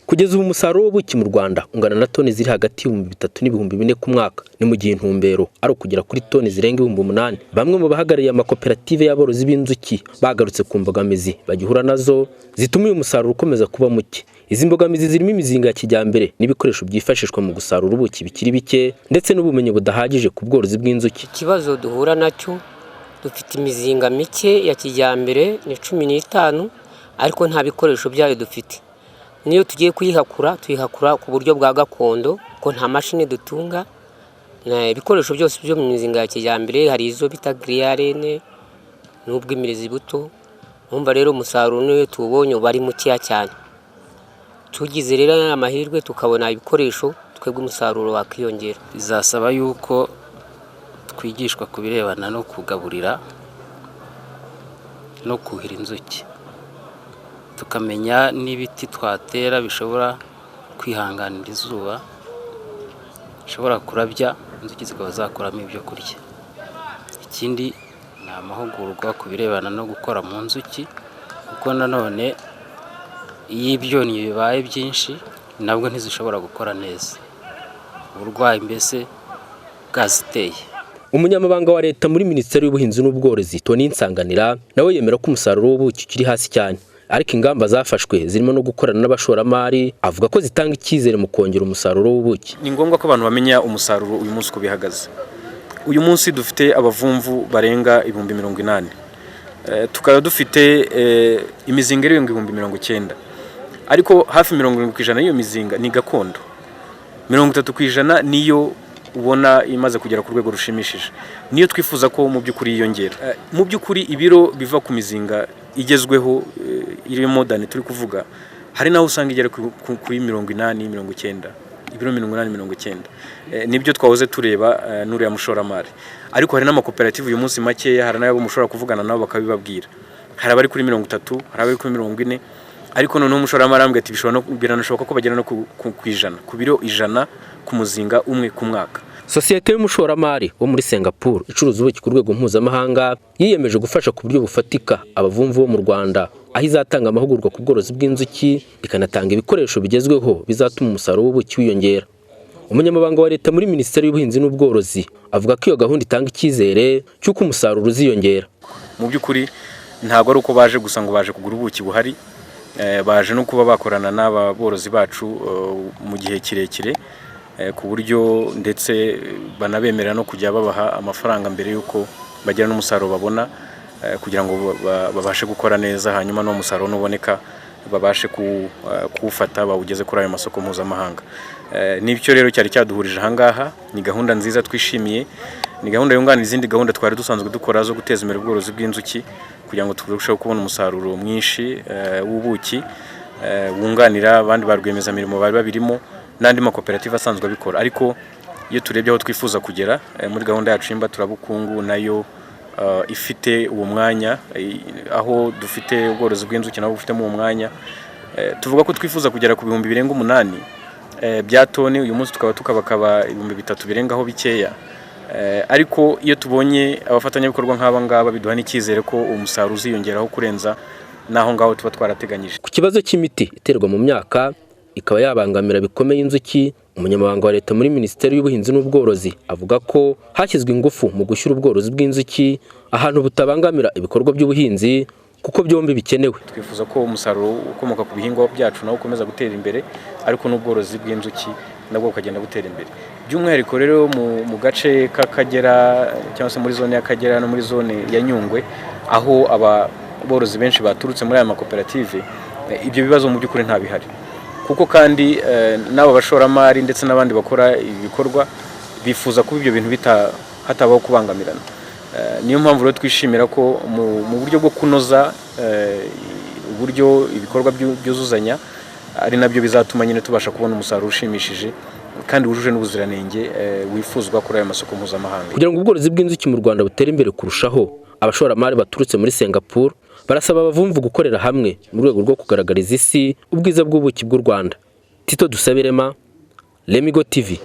Kugeza ubu umusaruro w'ubuki mu Rwanda ungana na toni ziri hagati y'ibihumbi 3 n'ibihumbi 4 ku mwaka, ni mu gihe intumbero ari ukugera kuri toni zirenga 8000. Bamwe mu bahagarariye amakoperative y'aborozi b'inzuki bagarutse ku mbogamizi bagihura nazo zituma uyu musaruro ukomeza kuba muke. Izi mbogamizi zirimo imizinga ya kijyambere n'ibikoresho byifashishwa mu gusarura ubuki bikiri bike, ndetse n'ubumenyi budahagije ku bworozi bw'inzuki. Ikibazo duhura nacyo, dufite imizinga mike ya kijyambere, ni 15, ariko nta bikoresho byayo dufite. Niyo tugiye kuyihakura, tuyihakura ku buryo bwa gakondo ko nta mashini dutunga. Ibikoresho byose byo mu mizinga ya kijyambere, hari izo bita giriyarene n'ubw'imirizi buto. Urumva rero umusaruro niyo tuwubonye uba ari mukeya cyane. Tugize rero amahirwe tukabona ibikoresho, twebwe umusaruro wakiyongera. Bizasaba yuko twigishwa ku birebana no kugaburira no kuhira inzuki, tukamenya n'ibiti twatera bishobora kwihanganira izuba, bishobora kurabya, inzuki zikaba zakuramo ibyo kurya. Ikindi ni amahugurwa ku birebana no gukora mu nzuki, kuko nanone iyo ibyonnyi bibaye byinshi nabwo ntizishobora gukora neza, uburwayi mbese bwaziteye. Umunyamabanga wa Leta muri Minisiteri y'Ubuhinzi n'Ubworozi, Tony Nsanganira, nawe yemera ko umusaruro w'ubuki ukiri hasi cyane, ariko ingamba zafashwe zirimo no gukorana n'abashoramari avuga ko zitanga icyizere mu kongera umusaruro w'ubuki. Ni ngombwa ko abantu bamenya umusaruro uyu munsi uko bihagaze. Uyu munsi dufite abavumvu barenga 80,000, tukaba dufite imizinga irenga 90,000, ariko hafi 70% y'iyo mizinga ni gakondo, 30% niyo ubona imaze kugera ku rwego rushimishije, niyo twifuza ko mu by'ukuri yiyongera. Mu by'ukuri ibiro biva ku mizinga igezweho, iri modern turi kuvuga, hari naho usanga igera kuri 80, 90, ibiro 80, 90. Nibyo twahoze tureba n'uriya mushoramari. Ariko hari n'amakoperative uyu munsi makeya, hari n'abo mushobora kuvugana nabo bakabibabwira. Hari abari kuri 30, hari abari kuri 40, ariko noneho umushoramari arambwira ati bishobora no biranashoboka ko bagera no ku 100, ku biro 100 ku muzinga umwe ku mwaka. Sosiyete y'umushoramari wo muri Singapore icuruza ubuki ku rwego mpuzamahanga yiyemeje gufasha ku buryo bufatika abavumvu bo mu Rwanda, aho izatanga amahugurwa ku bworozi bw'inzuki, ikanatanga ibikoresho bigezweho bizatuma umusaruro w'ubuki wiyongera. Umunyamabanga wa Leta muri Minisiteri y'Ubuhinzi n'Ubworozi avuga ko iyo gahunda itanga icyizere cy'uko umusaruro uziyongera. Mu by'ukuri ntabwo ari uko baje gusa ngo baje kugura ubuki buhari, baje no kuba bakorana n'aba borozi bacu mu gihe kirekire, ku buryo ndetse banabemerera no kujya babaha amafaranga mbere y'uko bagira n'umusaruro babona, kugira ngo babashe gukora neza, hanyuma n'uwo musaruro nuboneka babashe kuwufata bawugeze kuri ayo masoko mpuzamahanga. Nicyo rero cyari cyaduhurije ahangaha. Ni gahunda nziza twishimiye, ni gahunda yunganira izindi gahunda twari dusanzwe dukora zo guteza imbere ubworozi bw'inzuki, kugira ngo turusheho kubona umusaruro mwinshi w'ubuki, wunganira abandi ba rwiyemezamirimo bari babirimo n'andi makoperative asanzwe abikora. Ariko iyo turebye aho twifuza kugera muri gahunda yacu y'imbaturabukungu, nayo ifite uwo mwanya, aho dufite ubworozi bw'inzuki nabo bufitemo uwo mwanya, tuvuga ko twifuza kugera ku bihumbi birenga 8 bya toni. Uyu munsi tukaba tukabakaba 3000 birengaho bikeya. Ariko iyo tubonye abafatanyabikorwa nk'aba ngaba, biduha n'icyizere ko umusaruro uziyongeraho kurenza n'aho ngaho tuba twarateganyije. Ku kibazo cy'imiti iterwa mu myaka ikaba yabangamira bikomeye inzuki, umunyamabanga wa Leta muri Minisiteri y'Ubuhinzi n'Ubworozi avuga ko hashyizwe ingufu mu gushyira ubworozi bw'inzuki ahantu butabangamira ibikorwa by'ubuhinzi, kuko byombi bikenewe. Twifuza ko umusaruro ukomoka ku bihingwa byacu nawo ukomeza gutera imbere, ariko n'ubworozi bw'inzuki nabwo bukagenda butera imbere. By'umwihariko rero mu gace k'Akagera, cyangwa se muri zone y'Akagera no muri zone ya Nyungwe, aho aborozi benshi baturutse muri aya makoperative, ibyo bibazo mu by'ukuri nta bihari, kuko kandi n'aba bashoramari ndetse n'abandi bakora ibikorwa bifuza kuba ibyo bintu hatabaho kubangamirana. Niyo mpamvu rero twishimira ko mu buryo bwo kunoza uburyo ibikorwa byuzuzanya, ari nabyo bizatuma nyine tubasha kubona umusaruro ushimishije kandi wujuje n'ubuziranenge wifuzwa kuri ayo masoko mpuzamahanga. Kugira ngo ubworozi bw'inzuki mu Rwanda butere imbere kurushaho, abashoramari baturutse muri Singapore barasaba abavumvu gukorera hamwe mu rwego rwo kugaragariza isi ubwiza bw'ubuki bw'u Rwanda. Tito Dusabirema, Lemigo TV.